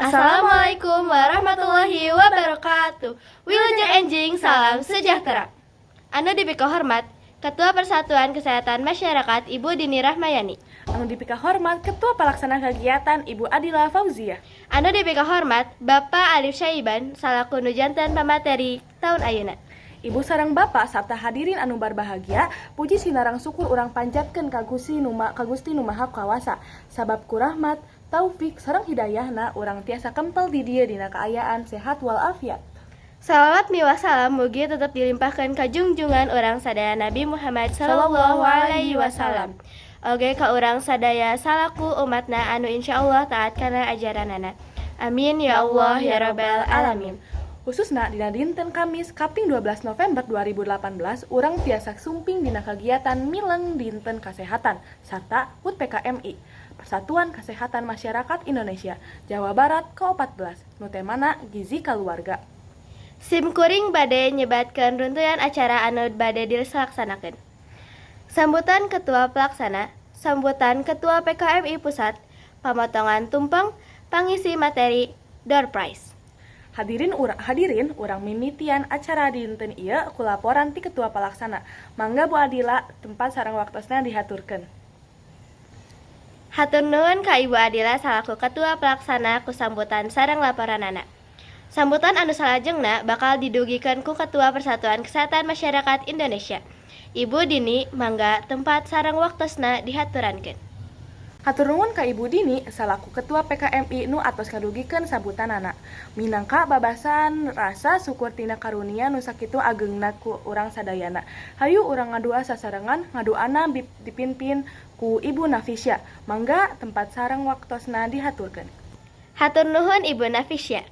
Assalamualaikum warahmatullahi wabarakatuh. Wilujeng enjing, salam sejahtera. Anu dipikahormat Ketua Persatuan Kesehatan Masyarakat, Ibu Dini Rahmayani. Anu dipikahormat Ketua Pelaksana Kegiatan, Ibu Adila Fauzia. Anu dipikahormat Bapak Alif Syaiban salaku nu janten pamateri tahun ayeuna. Ibu sareng Bapak sarta hadirin anu barbahagia, puji sinareng syukur urang panjatkeun ka Gusti Nu Maha Kawasa, sabab ku rahmat, taufik sareng hidayahna urang tiasa kempel di dieu dina kaayaan sehat walafiat. Salawat miwah salam mugi tetep dilimpahkeun ka junjungan urang sadaya, Nabi Muhammad sallallahu alaihi wasallam. Oge ka urang sadaya salaku umatna anu insyaallah taat kana ajaranana. Amin ya Allah ya Rabbal alamin. Khususna dina dinten Kamis kaping 12 November 2018, urang tiasa sumping dina kagiatan Mileng Dinten Kasehatan sarta HUT PKMI Persatuan Kesehatan Masyarakat Indonesia Jawa Barat ke-14 nu temana gizi kaluarga. Sim kuring bade nyebatkeun runtuyan acara anu bade dilaksanakeun. Sambutan Ketua Pelaksana, sambutan Ketua PKMI Pusat, pamotongan tumpeng, pangisi materi, door prize. Hadirin, urang mimitian acara dinten ieu ku laporan ti Ketua Pelaksana. Mangga, Bu Adila, tempat sareng waktosna dihaturkeun. Hatur nuhun ka Ibu Adila salaku Ketua Pelaksana ku sambutan sareng laporanana. Sambutan anu salajengna bakal didugikeun ku Ketua Persatuan Kesehatan Masyarakat Indonesia. Ibu Dini, mangga tempat sareng waktosna dihaturankeun. Hatur nuhun ka Ibu Dini salaku Ketua PKMI nu atos ngadugikeun sambutanana. Minangka babasan rasa syukur tina karunia nu sakitu agengna ku urang sadayana, hayu urang ngadua sasarengan. Ngaduana dipimpin ku Ibu Nafisya. Mangga, tempat sareng waktosna dihaturkeun. Hatur nuhun, Ibu Nafisya.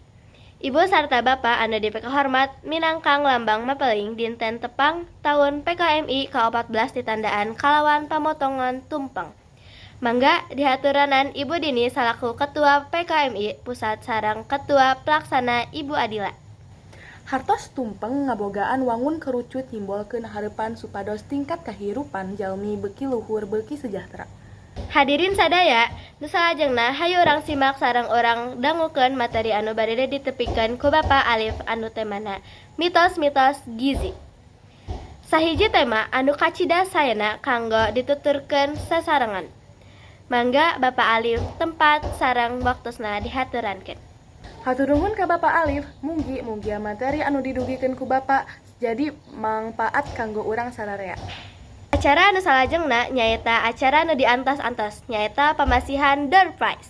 Ibu sarta Bapak anu dipikahormat, minangka lambang mapeling dinten tepang tahun PKMI ka-14 ditandaan kalawan pamotongan tumpeng. Mangga dihaturanan Ibu Dini salaku Ketua PKMI Pusat sareng Ketua Pelaksana, Ibu Adila. Hartos tumpeng ngabogaan wangun kerucut nyimbolkeun harepan supados tingkat kahirupan jalmi beuki luhur, beuki sejahtera. Hadirin sadaya, nu salajengna hayu urang simak sareng urang dangukeun materi anu bade ditepikeun ku Bapak Alif anu temana mitos-mitos gizi. Sahiji tema anu kacida saena kanggo dituturkeun sasarengan. Mangga, Bapak Alif, tempat sareng waktosna dihaturankeun. Hatur nuhun ka Bapak Alif, mugi mugia materi anu didugikeun ku Bapak jadi mangpaat kanggo urang sararea. Acara anu salajengna nyaeta acara anu diantos-antos, nyaeta pamasihan door prize.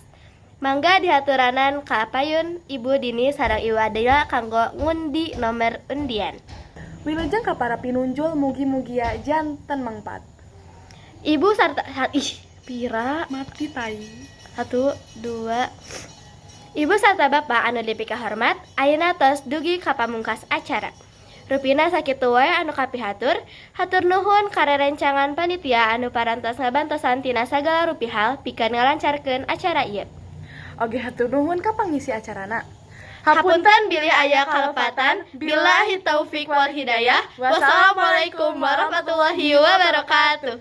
Mangga dihaturanan ka payun Ibu Dini sareng Ibu Adila kanggo ngundi nomor undian. Wilujeng ka para pinunjul, mugi-mugia janten mangpaat. Ibu sarta ih, pira? Mati tai. Satu, dua. Ibu sarta Bapak anu dipikahormat, ayeuna tos dugi ka pamungkas acara. Rupina sakitu wae anu kapihatur. Hatur nuhun ka rerencangan panitia anu parantos ngabantosan tina sagala rupi hal pikeun ngalancarkeun acara ieu. Oge hatur nuhun ka pangisi acarana. Hapunten bilih aya kalepatan. Billahi taufik wal hidayah. Wassalamualaikum warahmatullahi wabarakatuh.